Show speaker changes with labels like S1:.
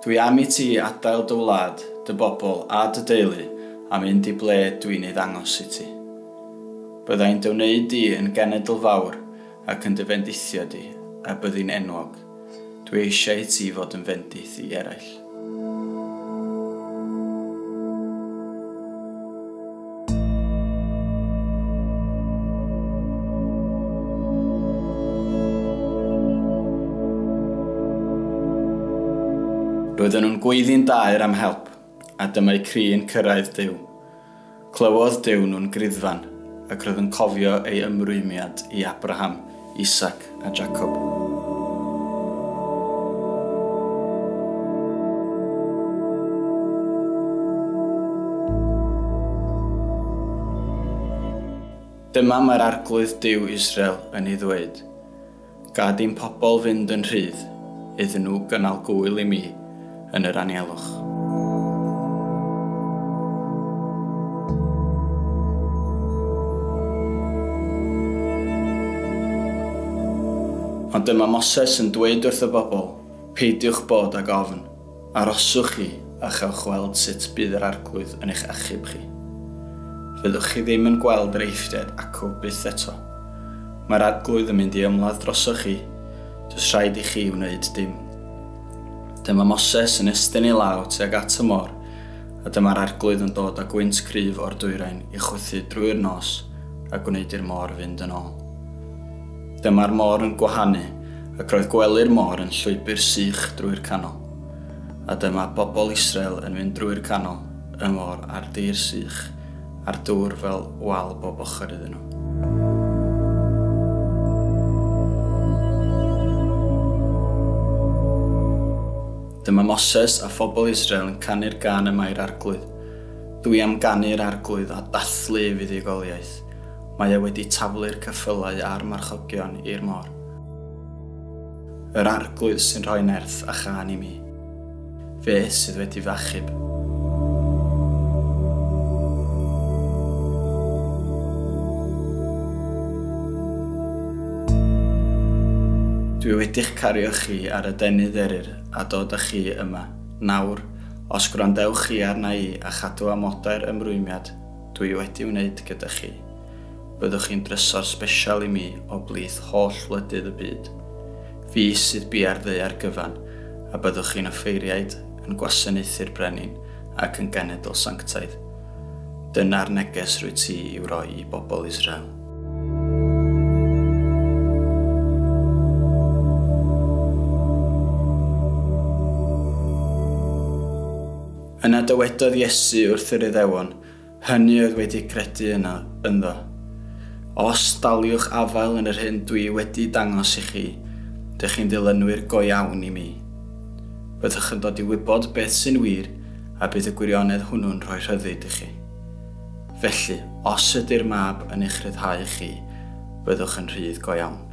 S1: Dwi am i ti adael dy wlad, dy bobl a dy deulu a mynd i ble dwi'n ei ddangos i ti. Byddai'n dy wneud di yn genedl fawr ac yn dy fendithio di, a byddi'n enwog. Dwi eisiau i ti fod yn fendith i eraill. Roedden nhw'n gweiddi'n daer am help, a dyma'i cri'n cyrraedd Duw. Clywodd Duw nhw'n griddfan, ac roedd yn cofio ei ymrwymiad i Abraham, Isaac a Jacob. Dyma mae'r Arglwydd Duw Israel yn ei ddweud. Gad i'n pobl fynd yn rhydd, iddyn nhw gynnal gŵyl i mi yn yr anialwch. Ond dyma Moses yn dweud wrth y bobl, peidiwch bod ag ofn, aroswch chi a chewch weld sut bydd yr Arglwydd yn eich achub chi. Fyddwch chi ddim yn gweld yr Eifftiaid acw byth eto. Mae'r Arglwydd yn mynd i ymladd drosoch chi, does rhaid i chi wneud dim. Dyma Moses yn estyn ei law tuag at y môr, a dyma'r Arglwydd yn dod â gwynt cryf o'r dwyrain i chwythu drwy'r nos a gwneud i'r môr fynd yn ôl. Dyma'r môr yn gwahanu, ac roedd gwely'r môr yn llwybr sych drwy'r canol. A dyma bobl Israel yn mynd drwy'r canol, y môr a'r dir sych, a'r dŵr fel wal bob ochr iddyn nhw. Dyma Moses a phobl Israel yn canu'r gân yma i'r Arglwydd. Dwi am ganu'r Arglwydd a dathlu ei fuddugoliaeth. Mae e wedi taflu'r ceffylau a'r marchogion i'r môr. Yr Arglwydd sy'n rhoi nerth a chân i mi. Fe sydd wedi fy achub. Dwi wedi'ch cario chi ar adenydd eryr a dod â chi yma. Nawr, os gwrandewch chi arna i a chadw amodau'r ymrwymiad dwi wedi wneud gyda chi, byddwch chi'n drysor sbesial i mi o blith holl wledydd y byd. Fi sydd bia'r ddaear gyfan, a byddwch chi'n offeiriaid, yn gwasanaethu'r brenin ac yn genedl sanctaidd. Dyna'r neges rwyt ti i'w roi i bobl Israel. Yna dywedodd Iesu wrth yr Iddewon, hynny oedd wedi credu yno ynddo. Os daliwch afael yn yr hyn dwi wedi dangos i chi, dych chi'n ddilynwyr go iawn i mi. Byddwch yn dod i wybod beth sy'n wir, a bydd y gwirionedd hwnnw'n rhoi rhyddid i chi. Felly, os ydy'r Mab yn eich rhyddhau chi, byddwch yn rhydd go iawn.